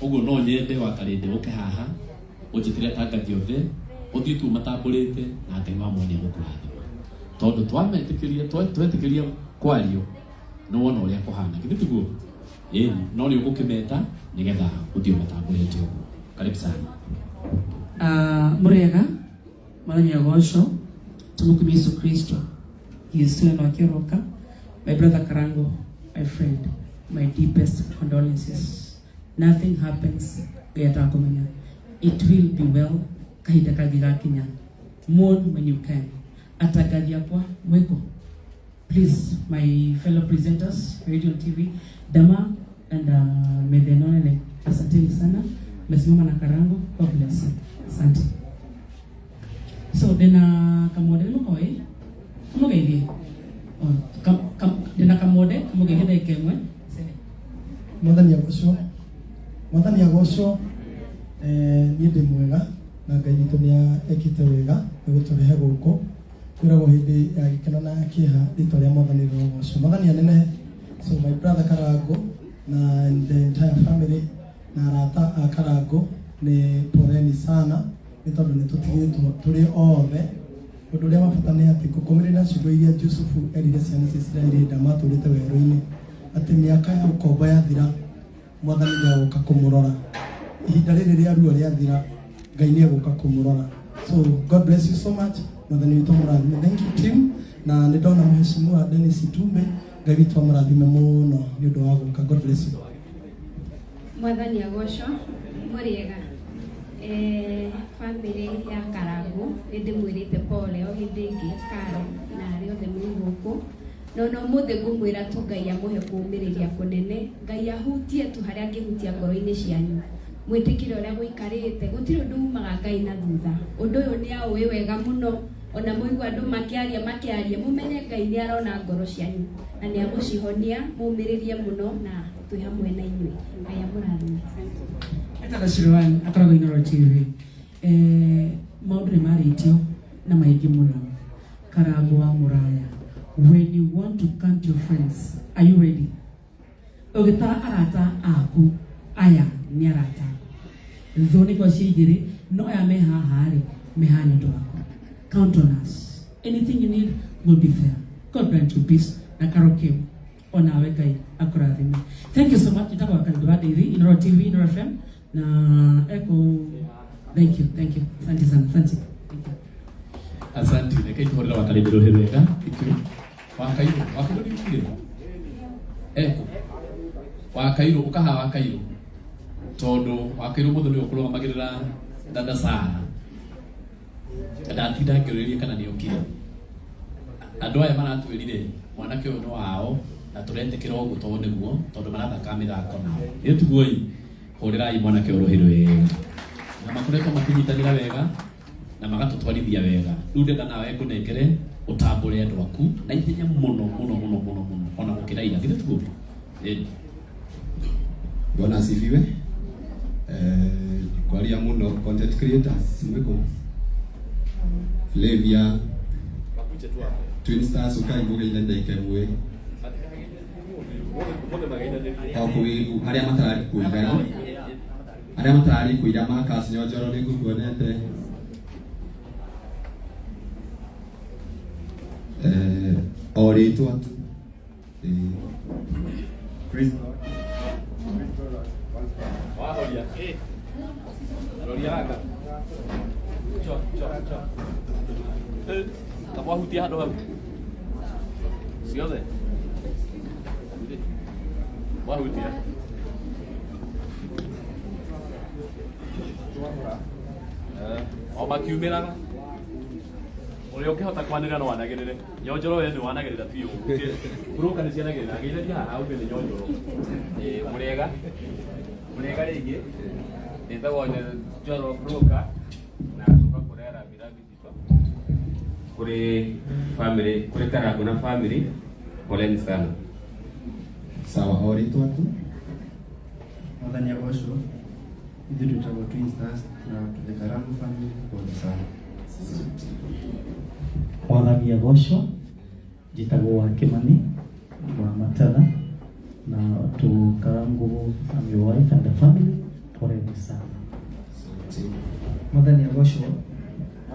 Ũguo no nyende Wakarĩndĩ ũke haha ũnjĩtĩre atangathi othe ũthiĩ tu ũmatambũrĩte na Ngai wa muoyo nĩegũkũrathima tondũ twametĩkĩria twetĩkĩria kwario nĩ wona ũrĩa kũhana githĩ tiguo? Ĩni, no nĩ ũgũkĩmeta nĩgetha ũthiĩ ũmatambũrĩte ũguo. Karibu sana. Mũrĩega mwathani agocwo tumukumie Yesu Kristo Yesu eno akĩroka. My brother Karango, my friend, my deepest condolences. Nothing happens Ngai atakũmenya. It will be well kahinda kangĩ gakinya. Mourn when you can. Atangathi akwa mwĩkũ, please, my fellow presenters, radio and TV, Dama and Medhenonene, asanteni sana, mesimama na Karango. God bless you. Asante. So ndĩna kamwende nĩ mũkoĩ kamũgeithie. Oh, ndĩna kamwende kamũgeithie ndagĩka ĩmwe. Mwathani agocwo, Mwathani agocwo. Niĩ ndĩ mwega na Ngai witũ nĩ ekĩte wega nĩ gũtũrehe gũkũ. Kwĩragwo hĩndĩ ya gĩkeno na ya kĩeha rĩtwa rĩa Mwathani rĩrogocwo. Mwathani anenehe. So my brother Karango na the entire family na arata a Karango nĩ poleni sana nĩ tondũ nĩ tũtigĩtwo tũrĩ othe. Ũndũ ũrĩa wa bata nĩ atĩ ngũkũmĩrĩra ciugo iria Jusufu erire ciana cia Isiraeli hĩndĩ ĩrĩa matũrĩte werũ-inĩ, atĩ mĩaka ya ũkombo yathira, Mwathani nĩ egũka kũmũrora. Ihinda rĩrĩ rĩa ruo rĩathira, Ngai nĩ egũka kũmũrora. So God bless you so much. Mwathani witũ amũrathime. Thank you team. Na nĩ ndona Mheshimiwa Dennis Itumbe. Ngai witũ amũrathime mũno nĩ ũndũ wa gũka. God bless you. Mwathani agocwo. Mũrĩega. Family ya Karangũ nĩ ndĩmwĩrĩte pole o hĩndĩ ĩngĩ Karo na arĩa othe mwĩ gũkũ. No na ũmũthĩ ngũmwĩra tu Ngai amũhe kũũmĩrĩria kũnene, Ngai ahutie tu harĩa angĩhutia ngoro-inĩ cianyu. Mwĩtĩkĩre ũrĩa gũikarĩte, gũtirĩ ũndũ umaga Ngai na thutha. Ũndũ ũyũ nĩ aũĩ wega mũno, ona mwaigua andũ makĩaria makĩaria, mũmenye Ngai nĩ arona ngoro cianyu na nĩ agũcihonia, mũmĩrĩrie mũno na twĩ hamwe na inyuĩ. Ngai amũrathime. Etagwo Shirwan, akoragwo Inooro TV. Maũndũ nĩ marĩtio na maingĩ mũno. Karango wa Mũraya, when you want to count your friends, are you ready? Ũgĩtara arata aku, aya nĩ arata aku. Thũ nĩ kwa ciĩ igĩrĩ, no aya me haha rĩ, me haha nĩ ũndũ waku. Count on us. Anything you need will be there. God grant you peace. Na karo kĩu onawe Ngai akũrathime. Thank you so much. Njĩtagwo Karindu wa Ndeithi, Inooro TV, Inooro FM na Echo. Thank you, thank you. Asante sana, asante. Thank you. Asante, reke itũhũrĩre Wakarĩndĩ rũhĩ wega. Thank you. Wakairũ, Wakairũ nĩ ũkire? Eko. Wakairũ, ũkaha Wakairũ. Tondũ Wakairũ mũthĩ nĩwe ũkũrũgamagĩrĩra dada Sara. Ndatinda ngĩũrĩria kana nĩ okire. Andũ aya maratwĩrire mwanake ũyũ nĩ wao na tũretĩkĩra ũguo tondũ nĩguo tondũ marathaka mĩthako nao. Nĩ tiguo ĩ? Hũrĩrai mwanake ũyũ rũhĩ wega. Na makoretwo makĩnyitanĩra wega na magatũtwarithia wega. Rĩu ndĩrenda nawe ngũnengere ũtambũre andũ aku na ihenya mũno mũno mũno mũno mũno ona gũkĩra ira. Githĩ tiguo? Ĩni. Bwana asifiwe. Kwaria mũno content creators mwĩkũ Flavia Twin Stars ũkai mũgeithe ndagĩka ĩmwe o kũgĩgu arĩa matararĩ kuo ira arĩa matararĩ kuo ira Marcus Nyonjoro nĩ ngũkuonete. O rĩtwa tu. Praise God. Praise God. Wahoria. Roria anga. Cho, cho, cho. Kamwahutia handũ hau. Ciothe. Wahutia. O makiumĩraga. Ũrĩa ũngĩhota kwanĩrĩra no anagĩrĩre. Nyonjoro we nĩ wanagĩrĩra biũ. Broka nĩ cianagĩrĩra. Geithagia haha uge nĩ nyonjoro. Mũrĩega mũrĩega rĩngĩ ndĩtagwo Njoro Broker na tũka kũrehe rambirambi citũ kũrĩ family kũrĩ Karangũ na family, poleni sana. Sawa, o rĩtwa tu. Mwathani agocwo. Ithuĩ twĩtagwo Twin Stars na to the Karangu family, pole sana. Mwathani agocwo. Njĩtagwo wa Kĩmani wa Matana na to Karangu and your wife and the family.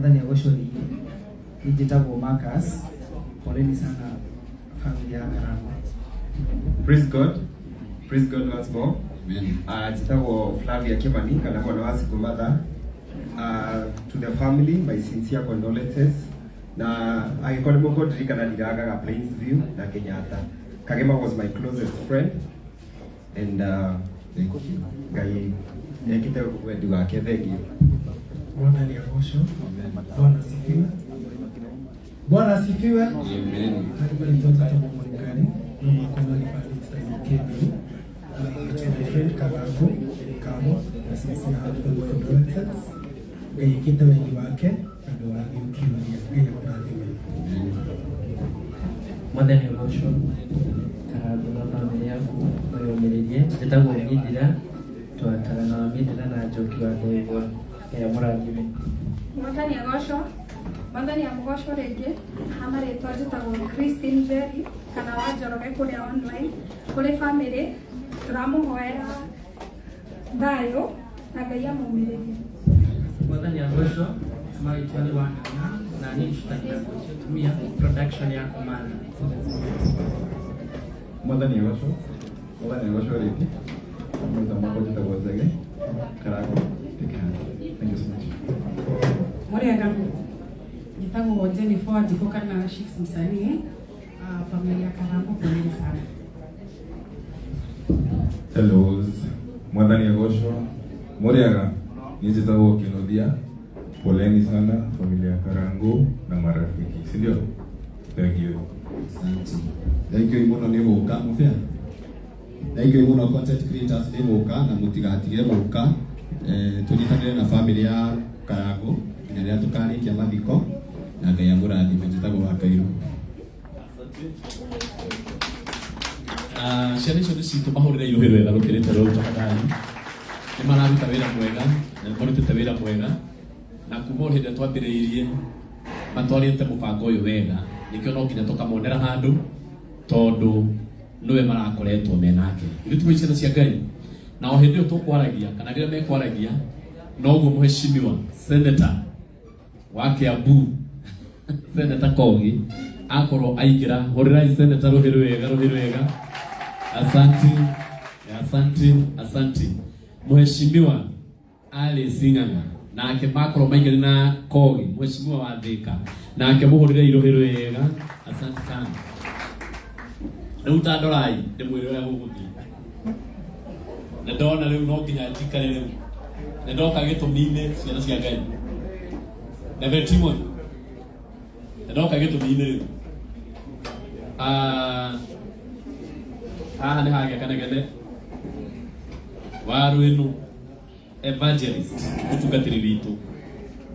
Mwathani agocwo rĩngĩ. Niĩ njĩtagwo Marcus. Poleni sana family ya Karangũ. Praise God. Praise God once more. Njĩtagwo Flavia Kimani kana mwana wa Sigumbatha. To the family, my sincere condolences. Na angĩkorwo nĩ mũkũndirikana ndiragaga Plains View na Kenyatta. Kagema was my closest friend and thank you. Ngai ekĩte wendi wake, thank you. Bwana ni agocwo. Bwana asifiwe. Bwana asifiwe. Amen. Karibu mtoto wa Mwanikari na makono ni KBU. To my friend Karangu Kamo na sincere heartfelt condolences. Ngai ekĩte wendi wake na ndũrathiĩ ũkiũria. Ngai akũrathime. Mwathani agocwo. Karangũ na bamĩrĩ yaku mwĩyũmĩrĩrie. Njĩtagwo Mindira twatarana wa Mindira na Njoki wa Ndegwa. Ngai amũrathime. Mwathani agocwo. Mwathani amũgocwo rĩngĩ. Ha marĩtwa njĩtagwo Christine Njeri kana wa Njoroge kũrĩa online. Kũrĩ family tũramũhoera thayũ na Ngai amũmĩrĩrie. Mwathani agocwo. Marĩtwa nĩ Wang'ang'a na niĩ njutagia tumia production ya Komanda. Mwathani agocwo. Mwathani agocwo rĩngĩ. Mwĩtwa makwa njĩtagwo Nzege Karangũ. Take care. Thank you so much. Mũrĩega, njĩtagwo Jennifer Wanjikũ kana Shifts msanii. Familia ya Karangu, poleni sana. Hello, Mwathani agocwo. Mũrĩega, niĩ njĩtagwo Kinuthia. Poleni sana familia ya Karangu na marafiki, si ndio? Thank you. Asante. Thank you mũno nĩ gũka mũbĩa. Thank you mũno content creators nĩ gũka na mũtigatige gũka. Tũnyitanĩre na family ya Karangu nginya rĩrĩa tũkarĩkia mathiko na Ngai amũrathime. Njĩtagwo Wakairu. Ciana icio nĩ citũ, mahũrĩre iruhĩ rwega rũkĩrĩte rũu tafadhali. Nĩ mararuta wĩra mwega na nĩ marutĩte wĩra mwega na kuma o hĩndĩ ĩrĩa twambĩrĩirie matwarĩte mũbango ũyũ wega, nĩkĩo no nginya tũkamonera handũ tondũ nĩwe marakoretwo menake. Ithuĩ tũrĩ ciana cia Ngai na o hĩndĩ ĩyo tũkwaragia kana rĩrĩa mekwaragia noguo mũheshimiwa senator wa Kiambu, Senator Kogi, akorwo aingĩra. Hũrĩrai senator rũhĩ rwega, rũhĩ rwega. Asanti, asanti, asanti. Mheshimiwa Alice Ng'ang'a nake makorwo maingĩre na Kogi, mheshimiwa wa Thika, nake mũhũrĩre irũhĩ rwega. Asante sana. Rĩu ta ndorai ndĩmwĩre ũrĩa gũgũthiĩ. Nĩ ndona rĩu no nginya njikare rĩu. Nĩ ndoka gĩtũmi-inĩ, ciana cia Ngai. Reverend Timothy, nĩ ndoka gĩtũmi-inĩ rĩu. Ah, haha nĩ hagĩa kanegene wa rwĩnu evangelist mũtungatĩri witũ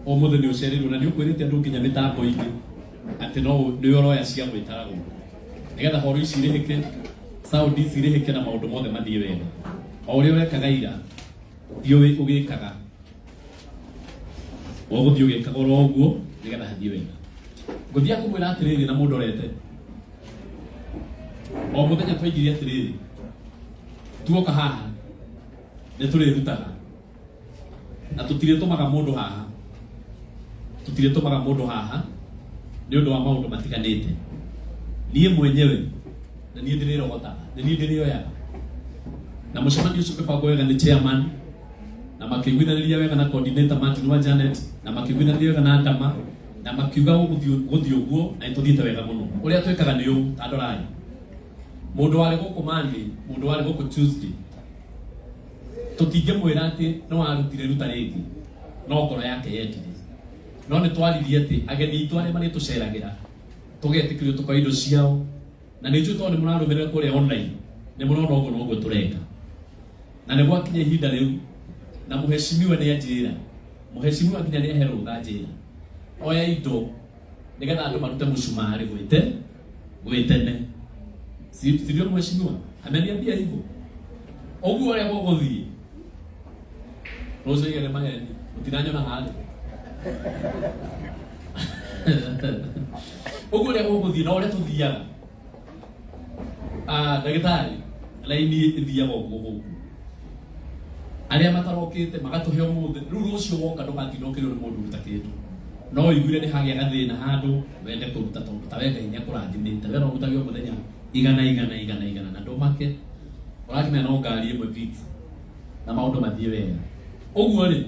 ũmũthĩ nĩ ũcereirwo na nĩ ũkwĩrĩte andũ nginya mĩtambo-inĩ atĩ no nĩ ũroya cia gwĩtaragwo nĩgetha horo ici irĩhĩke, sound ici irĩhĩke na maũndũ mothe mathiĩ wega o ũrĩa ũrekaga ira. Thiĩ ũgĩkaga, ũgũthiĩ ũgĩkaga oro ũguo nĩgetha hathiĩ wega. Ngũthiĩ kũmwĩra atĩrĩrĩ na mũndũ orete o mũthenya twaigire atĩrĩrĩ, tuoka haha nĩ tũrĩrutaga na tũtirĩtũmaga mũndũ haha, tũtirĩtũmaga mũndũ haha nĩ ũndũ wa maũndũ matiganĩte. Niĩ mwenyewe na niĩ ndĩrĩrogotaga, nĩ niĩ ndĩrĩoyaga na mũcemanio ũcio ũgĩbangwo wega nĩ chairman na makĩiguithanĩria wega na coordinator Martin wa Janet na makĩiguithanĩria wega na Ndama na makiuga gũthiĩ ũguo na nĩtũthiĩte wega mũno. Ũrĩa twĩkaga nĩ ũũ, ta ndorai mũndũ warĩ gũkũ Monday, mũndũ warĩ gũkũ Tuesday, tũtingĩmwĩra atĩ nĩ warutire ruta rĩngĩ, no ngoro yake yendire. No nĩ twaririe atĩ ageni aitũ arĩa marĩtũceragĩra tũgetĩkĩrio tũkoya indo ciao na nĩ njũĩ tondũ nĩ mũrarũmĩrĩra kũrĩa online nĩ mũrona ũguo noguo tũreka na nĩ gwakinya ihinda rĩu na mũheshimiwa nĩ anjĩra, mũheshimiwa nginya nĩ ahe rũtha anjĩra oya indo nĩgetha andũ marute mũcumarĩ gwĩte gwĩtene. Si ndio mheshimiwa ameniambia hivyo? Ũguo ũrĩa gũgũthiĩ rũcio igere maheni mũtinanyona harĩ ũguo ũrĩa gũgũthiĩ na ũrĩa tũthiaga. Ah, ndagĩtarĩ, raini ĩthiaga ũguo gũkũ, arĩa matarokĩte magatũhe ũmũthĩ. Rĩu rũciũ woka ndũgatinda ũkĩrwo nĩ mũndũ ruta kĩndũ. No ũiguire nĩ hagĩa gathĩna handũ wende kũruta tondũ ta we Ngai nĩ akũrathimĩte. We no ũrutage o mũthenya igana igana igana igana na ndũmake. Ũrakĩmenya no ngari ĩmwe Vitz na maũndũ mathiĩ wega. Ũguo rĩ,